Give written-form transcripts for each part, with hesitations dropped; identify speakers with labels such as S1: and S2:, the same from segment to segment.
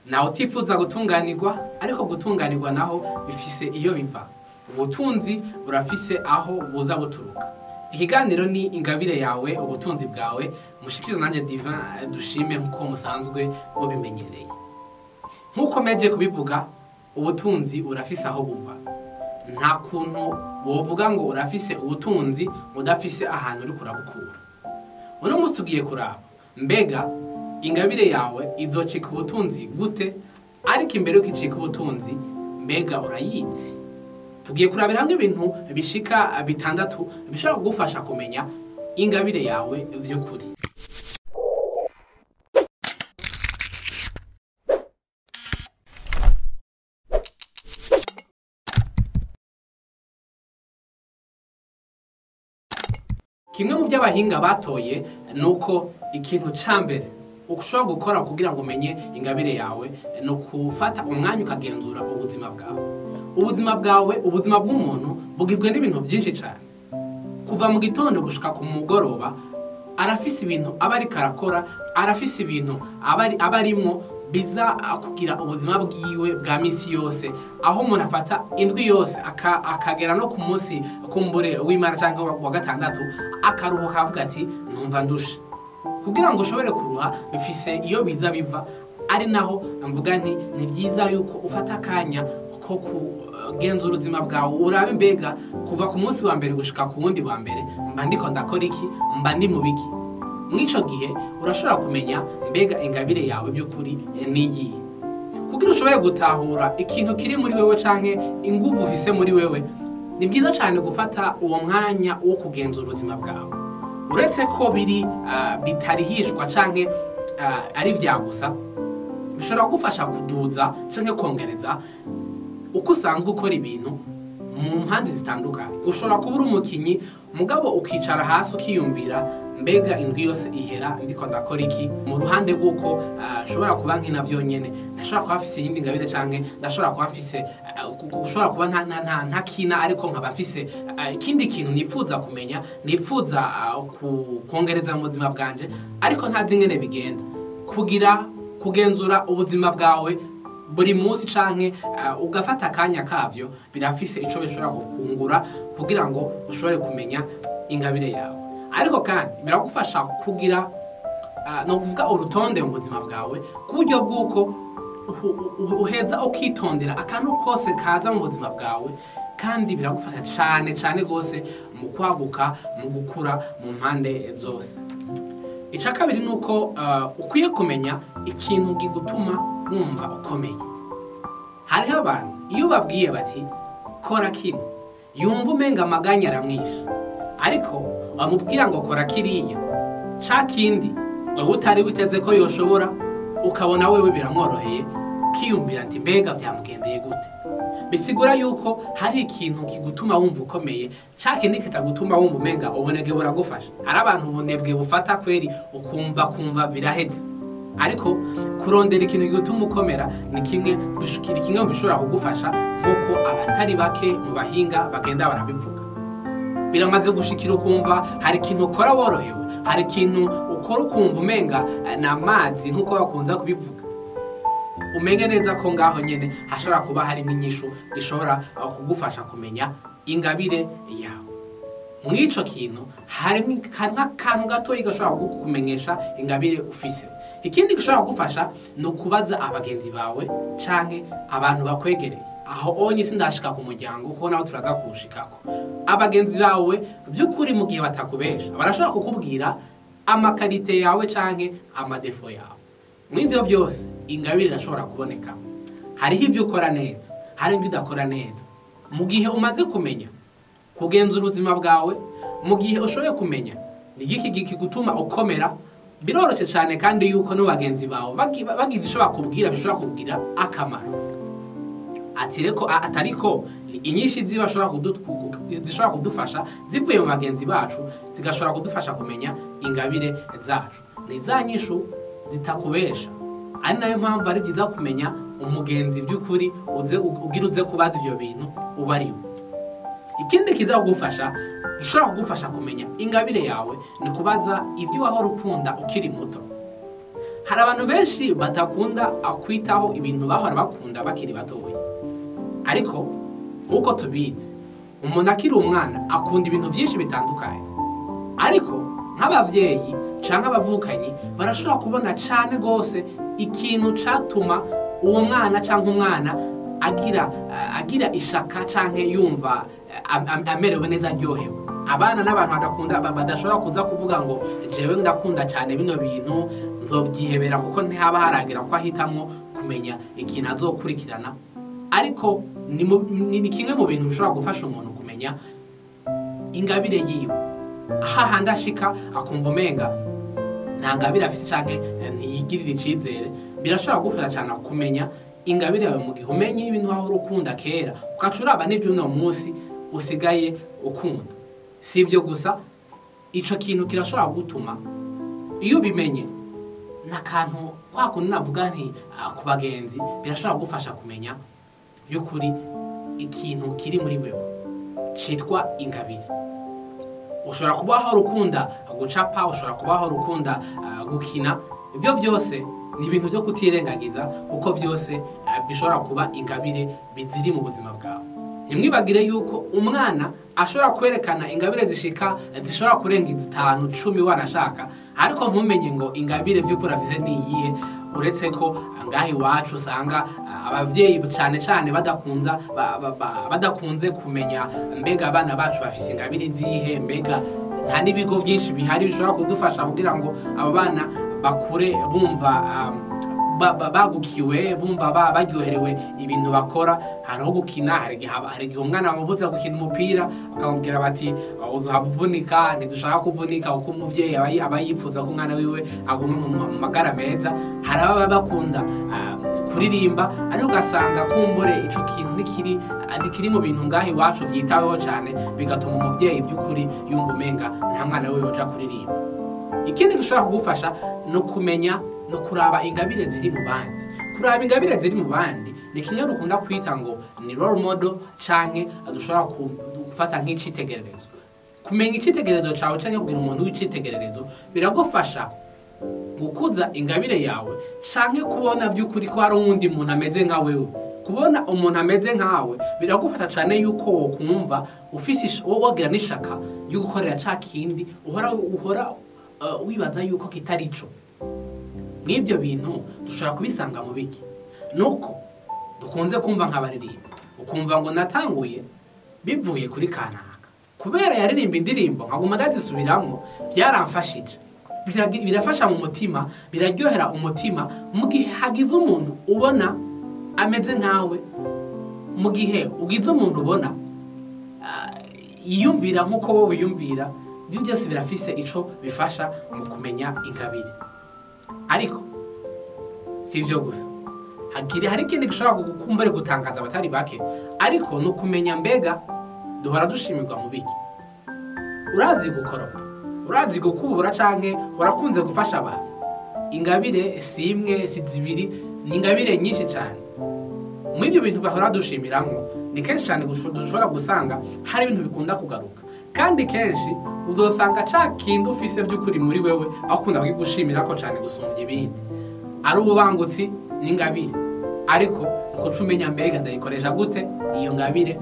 S1: Nawe utifuza gutunganirwa, ariko gutunganirwa naho bifise iyo biva. Ubutunzi burafise aho buza buturuka. Ikiganiro ni ingabire yawe, ubutunzi bwawe. Mushikiriza nanje Divin Dushime, nkuko musanzwe mubimenyereye. Nkuko meje kubivuga, ubutunzi burafise aho buva. Nta kuntu wovuga ngo urafise ubutunzi udafise ahantu uri kurabukura. Uno munsi tugiye kuraba mbega ingabire yawe izocika ubutunzi gute, ariko imbere yuko icika ubutunzi mbega urayizi. Tugiye kurabira hamwe ibintu bishika bitandatu bishobora kugufasha kumenya ingabire yawe vy'ukuri. Kimwe mu by'abahinga batoye nuko ikintu ca mbere ushobora gukora kugira ngo umenye ingabire yawe ni ukufata umwanya ukagenzura ubuzima bwawe. Ubuzima bwawe, ubuzima bw'umuntu bugizwe n'ibintu byinshi cyane. Kuva mu gitondo gushika ku mugoroba arafise ibintu aba ariko arakora, arafise ibintu aba arimwo biza kugira ubuzima bwiwe bwa misi yose, aho umuntu afata indwi yose akagera no ku munsi kumbure w'Imana cyangwa wa gatandatu akaruhuka avuga ati numva ndushe. Kugira ngo ushobore kuruha bifise iyo biza biva, ari naho mvuga nti ni byiza yuko ufata akanya ko kugenzura ubuzima bwawe, urabe mbega kuva ku munsi wa mbere gushika ku wundi wa mbere mba ndiko ndakora iki, mba ndi mu biki. Mw'ico gihe urashobora kumenya mbega ingabire yawe by'ukuri niyihe. Kugira ushobore gutahura ikintu kiri muri wewe canke inguvu ufise muri wewe, ni byiza cyane gufata uwo mwanya wo kugenzura ubuzima bwawe. Uretse ko biri bitarihishwa canke ari vya gusa, bishobora kugufasha kuduza canke kongereza uko usanzwe ukora ibintu mu mpande zitandukanye. Ushobora kuba uri umukinyi mugabo ukicara hasi ukiyumvira mbega indwi yose ihera ndiko ndakora iki, mu ruhande rw'uko nshobora kuba nkina vyonyene, ndashobora kuba mfise iyindi ngabire canke ndashobora kuba mfise ushobora kuba ntakina ariko nkaba mfise ikindi kintu nifuza kumenya, nifuza kongereza mu buzima bwanje, ariko ntazi ingene bigenda. Kugira kugenzura ubuzima bwawe buri munsi canke ugafata akanya kavyo birafise ico bishobora kukungura kugira ngo ushobore kumenya ingabire yawe. Ariko kandi biragufasha kugira no kuvuga urutonde mu buzima bwawe ku buryo bw'uko uheza ukitondera akantu kose kaza mu buzima bwawe, kandi biragufasha cane cane gose mu kwaguka, mu gukura mu mpande zose. Ica kabiri nuko ukwiye kumenya ikintu gigutuma wumva ukomeye. Hariho abantu iyo babwiye bati kora kino, yumva umenga amaganya aramwishe, ariko bamubwira ngo kora kiriya ca kindi wewe utari witeze ko yoshobora, ukabona wewe biramworoheye, ukiyumvira ati mbega vyamugendeye gute. Bisigura yuko hari ikintu kigutuma wumva ukomeye, ca kindi kitagutuma wumva umenga ubunebwe buragufasha. Hari abantu ubunebwe bufata kweri ukumva kumva biraheze, ariko kurondera ikintu gituma ukomera ni kimwe kimwe bishobora kugufasha, nkuko abatari bake mu bahinga bagenda barabivuga. Biramaze gushikira ukumva hari ikintu ukora worohewe, hari ikintu ukora ukumva umenga ni amazi, nkuko bakunza kubivuga. Umenye neza ko ngaho nyene hashobora kuba harimo inyishu ishobora kugufasha kumenya ingabire yawe. Mw'ico kintu harimo akantu gatoyi gashobora kukumenyesha ingabire ufise. Ikindi gishobora kugufasha ni ukubaza abagenzi bawe canke abantu bakwegereye. Aho onye sindashika ku muryango kuko nawe turaza kuwushikako. Abagenzi bawe by'ukuri mu gihe batakubesha barashobora kukubwira amakarite yawe canke amadefo yawe. Mw'ivyo vyose ingabire irashobora kuboneka. Hariho ivyo ukora neza, hari ibyo udakora neza. Mu gihe umaze kumenya kugenzura ubuzima bwawe, mu gihe ushoboye kumenya ni igiki gituma ukomera, biroroshye cyane kandi yuko n'abagenzi bawe bagize ico bakubwira bishobora kukugira akamaro. Atireko atariko inyinshi zibashobora zishobora kudufasha zivuye mu bagenzi bacu, zigashobora kudufasha kumenya ingabire zacu. Ni za nyishu zitakubesha. Ari nayo mpamvu ari byiza kumenya umugenzi by'ukuri ugira uze kubaza ivyo bintu uba ari we. Ikindi kiza kugufasha, gishobora kugufasha kumenya ingabire yawe, ni kubaza ibyo wahora ukunda ukiri muto. Hari abantu benshi badakunda kwitaho ibintu bahora bakunda bakiri batoya, ariko nk'uko tubizi, umuntu akiri umwana akunda ibintu byinshi bitandukanye, ariko nk'abavyeyi canke abavukanyi barashobora kubona cane gose ikintu catuma uwo mwana canke umwana agira ishaka canke yumva amerewe neza, aryohewe. Abana n'abantu badakunda, badashobora kuza kuvuga ngo jewe ndakunda cyane bino bintu, nzovyihebera, kuko ntihaba haragira ko ahitamwo kumenya ikintu azokurikirana. Ariko ni kimwe mu bintu bishobora gufasha umuntu kumenya ingabire yiwe, hahandi ashika akumva umenga nta ngabire afise canke ntiyigirira icizere. Birashobora gufasha cyane kumenya ingabire yawe mu gihe umenye ibintu wahora ukunda kera, ugaca uraba n'ibyo uno munsi usigaye ukunda. Si ibyo gusa, ico kintu kirashobora gutuma iyo ubimenye n'akantu kwa kundi navuga nti ku bagenzi, birashobora gufasha kumenya by'ukuri ikintu kiri muri wewe citwa ingabire. Ushobora kuba wahora ukunda gucapa, ushobora kuba wahora ukunda gukina. Ibyo byose ni ibintu byo kutirengagiza, kuko byose bishobora kuba ingabire biziri mu buzima bwawe. Ntimwibagire yuko umwana ashobora kwerekana ingabire zishika, zishobora kurenga 5, 10 wanashaka, ariko ntumenye ngo ingabire by'ukuri afise ni iyihe, uretse ko ngaha iwacu usanga abavyeyi cane cane badakunze kumenya mbega abana bacu bafise ingabire izihe, mbega nta n'ibigo byinshi bihari bishobora kudufasha kugira ngo abo bana bakure bumva bagukiwe, bumva baryoherewe ibintu bakora. Hariho gukina, hari igihe umwana bamubuza gukina umupira, bakamubwira bati uzohava uvunika, ntidushaka kuvunika, kuko umuvyeyi aba yifuza ko umwana wiwe aguma mu magara meza. Hari ababa bakunda kuririmba, ariko ugasanga kumbure ico kintu ntikiri mu bintu ngaho iwacu vyitaweho cane, bigatuma umuvyeyi by'ukuri yumva umenga nta mwana wiwe yoja kuririmba. Ikindi gishobora kugufasha no kumenya no kuraba ingabire ziri mu bandi. Kuraba ingabire ziri mu bandi ni kimwe dukunda kwita ngo ni role model, canke dushobora gufata nk'icitegererezo. Kumenya icitegererezo cawe canke kugira umuntu w'icitegererezo biragufasha gukuza ingabire yawe, canke kubona by'ukuri ko hari uwundi muntu ameze nka wewe. Kubona umuntu ameze nkawe biragufasha cane yuko wokumva ufise wagira n'ishaka ryo gukorera ca kindi uhora wibaza yuko kitari ico. Mw'ivyo bintu dushobora kubisanga mu biki? Nuko dukunze kumva nk'abaririmba, ukumva ngo natanguye bivuye kuri kanaka, kubera yaririmba indirimbo nkaguma ndazisubiramwo, byaramfashije. Birafasha mu mutima, biraryohera umutima mu gihe hagize umuntu ubona ameze nkawe, mu gihe ugize umuntu ubona yiyumvira nkuko wowe wiyumvira. Ibyo byose birafise ico bifasha mu kumenya ingabire. Ariko si ivyo gusa, hari ikindi gishobora kukumva ari gutangaza abatari bake, ariko no kumenya mbega duhora dushimirwa mu biki. Urazi gukoropa, urazi gukubura, canke urakunze gufasha abantu. Ingabire si imwe, si zibiri, ni ingabire nyinshi cane. Muri ivyo bintu bahora dushimiramwo ni kenshi cane dushobora gusanga hari ibintu bikunda kugaruka, kandi kenshi uzosanga ca kindi ufise by'ukuri muri wewe akunda kugushimirako cane gusumvya ibindi. Ari ububangutsi n'ingabire, ariko nuko umenya mbega ndayikoresha gute iyo ngabire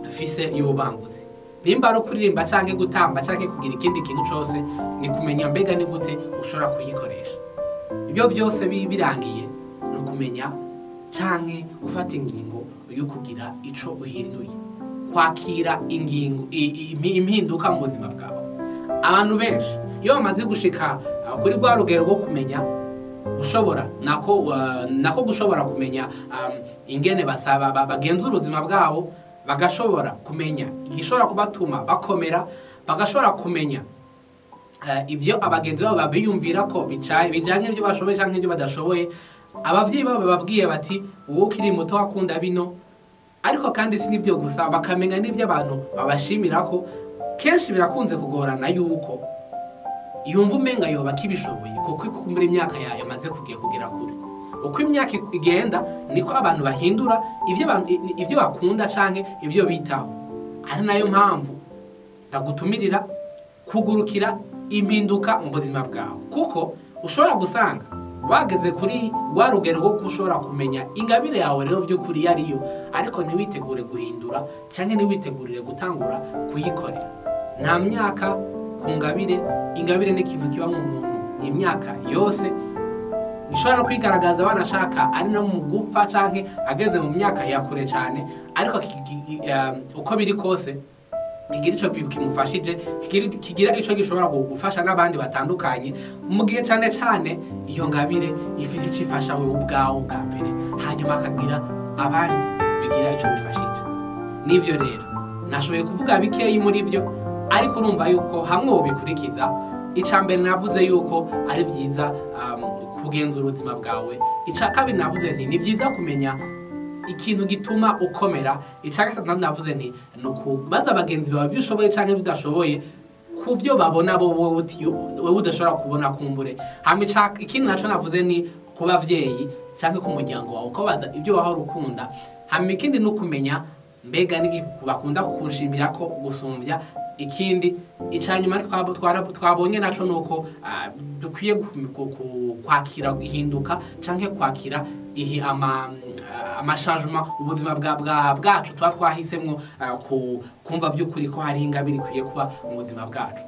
S1: ufise y'ububangutsi. Nimba ari kuririmba canke gutamba canke kugira ikindi kintu cose, ni kumenya mbega ni gute ushobora kuyikoresha. Ibyo byose birangiye no kumenya canke gufata ingingo yo kugira ico uhinduye, kwakira ingingo impinduka mu buzima bwawe. Abantu benshi iyo bamaze gushika kuri rwa rugero rwo kumenya ushobora nako gushobora kumenya ingene basaba bagenzura ubuzima bwabo, bagashobora kumenya igishobora kubatuma bakomera, bagashobora kumenya ivyo abagenzi babo babiyumvira ko bijanye n'ivyo bashoboye canke n'ivyo badashoboye. Abavyeyi babo bababwiye bati wowe ukiri muto wakunda bino, ariko kandi si nivyo gusa, bakamenya n'ivyo abantu babashimira ko kenshi birakunze kugorana yuko yumva umenga yoba kibishoboye, kuko muri imyaka yayo amaze kugiye kugera kure. Uko imyaka igenda niko abantu bahindura ivyo bakunda canke ivyo bitaho. Ari nayo mpamvu ndagutumirira kugurukira impinduka mu buzima bwawe, kuko ushobora gusanga Wageze kuri rwa rugero rwo gushobora kumenya ingabire yawe rero by'ukuri iyo ariyo, ariko ntiwitegure guhindura cyangwa ntiwitegurire gutangura kuyikorera. Nta myaka ku ngabire. Ingabire ni ikintu kiba mu muntu imyaka yose, gishobora no kwigaragaza banashaka ari no mu gupfa canke ageze mu myaka ya kure cyane, ariko uko biri kose kigira ico kimufashije, kigira ico gishobora gufasha n'abandi batandukanye, mu gihe cyane cyane iyo ngabire ifise ico ifasha wewe ubwawe bwa mbere, hanyuma akagira abandi bigira ico bifashije. Nivyo rero nashoboye kuvuga bikeyi muri vyo, ariko urumva yuko hamwe wobikurikiza. Ica mbere navuze yuko ari vyiza kugenzura ubuzima bwawe. Ica kabiri navuze nti ni vyiza kumenya ikintu gituma ukomera. Ica gatatu navuze nti ni ukubaza bagenzi bawe ivyo ushoboye canke ivyo udashoboye, ku vyo babona bo wowe udashobora kubona kumbure. Hama ikindi naco navuze ni ku bavyeyi canke ku muryango wawe, ukabaza ibyo wahora ukunda. Hama ikindi ni ukumenya mbega n'iki bakunda kukunshimira ko gusumvya ikindi. Icanyuma twabonye naco nuko dukwiye kwakira ihinduka canke kwakira ihi amachangement ubuzima bwacu tuba twahisemwo, kumva vy'ukuri ko hari ingabire ikwiye kuba mu buzima bwacu.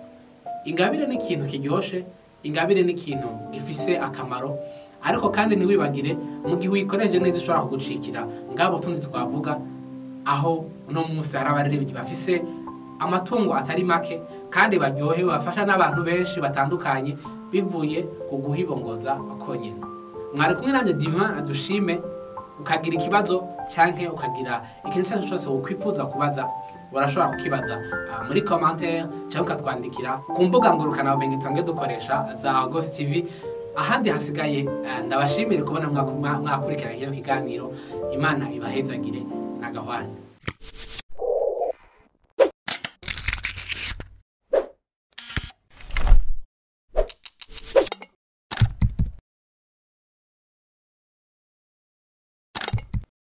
S1: Ingabire ni ikintu kiryoshe, ingabire ni ikintu gifise akamaro, ariko kandi ntiwibagire mu gihe uyikoresheje neza ishobora kugucikira. Ngabo tundi twavuga aho uno munsi hari abaririmbyi bafise amatungo atari make kandi baryohewe, bafasha n'abantu benshi batandukanye bivuye ku guhibongoza konyene. Mwari kumwe nanjye Divin Dushime. Ukagira ikibazo canke ukagira ikintu cyose cyose wokwifuza kubaza, urashobora kukibaza muri commentaire cyangwa ukatwandikira ku mbuga ngurukanabumenyi dusanzwe dukoresha za Agos TV. Ahandi hasigaye, ndabashimire kubona mwakurikiranye kino kiganiro. Imana ibahezagire na gahwana.